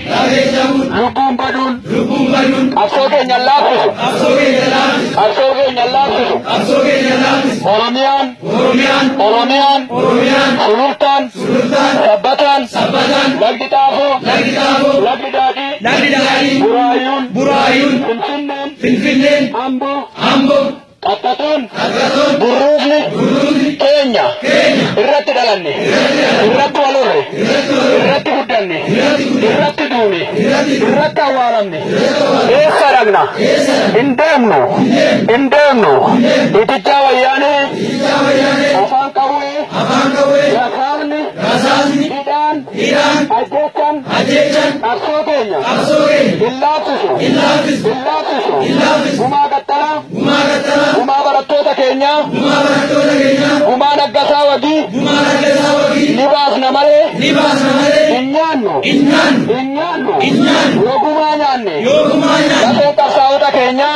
cabuun, lubbuun baduun, qabsoo keenya hin laaffisu. Qabsoo keenya hin laaffisu. Oromiyaan, Oromiyaan, Sulultaan, Sabbataan, Lagdi Xaafoo, Lagdi Daadhii, Buraayyuun, Finfinneen, Amboo, Qaxxatuun, burruufni, keenya, irratti dhalanne, irratti wal horre, irratti guddanne, irratti duune, irratti awwaalamne. Eessa dhaqna? Hin deemnu, hin deemnu. Itichaa Wayyaanee, afaan qawwee, rasaasni, hidhaan, ajjeechaan, qabsoo keenya hin laaffisu, hin laaffisu. Gumaa Qaxxalaa, Gumaa barattoota keenyaa, Gumaa Naggasaa Wagii, ni baasna malee, hin nyaannu, hin nyaannu. Yoo gumaa nyaanne, lafeen qabsaa'ota keenyaa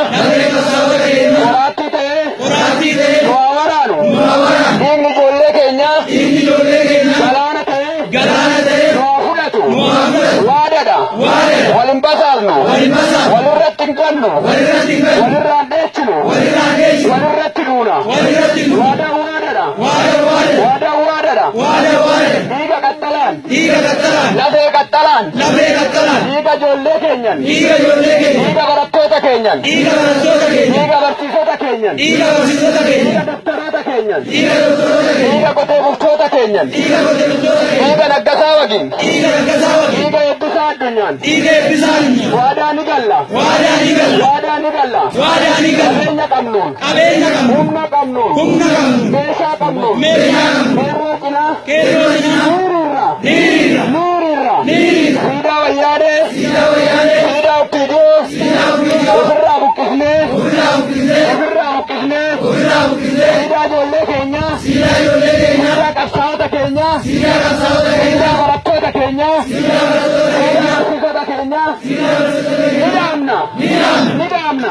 qoraattii ta'ee nu haa waraanu. Dhiigni ijoollee keenyaa galaana ta'ee nu haa fudhatu. Waadadha. Wal hin basaasnu. Walirratti hin gannu. Walirraan dheechinu. Walirratti duuna. Waadaan waadadha. Waadaan waadadha. Dhiiga qaxxalaan. Lafee qaxxalaan. Dhiiga ijoollee keenyan. Dhiiga barattoota keenyan. Dhiiga barsiisota keenyan. Dhiiga doktaroota keenyan. Dhiiga qotee bultoota keenyan. Dhiiga Naggasaa Wagiin. Dhiiga Eebbisaa Addunyaan. Waadaa ni galla. Waadaa ni galla. Qabeenya qabnuun. Humna qabnuun. Meeshaa qabnuun. Qeerroo cinaa. Hiriirra. Hiriirra. Siidaa Wayyaanee. Siidaa OPDO. Ofirraa buqqisnee. Ofirraa buqqisnee. Siidaa ijoollee keenyaa. Siidaa qabsaa'ota keenyaa. Siidaa barattoota keenyaa. Siidaa barsiisota keenyaa. Ni dhaabna. Ni dhaabna.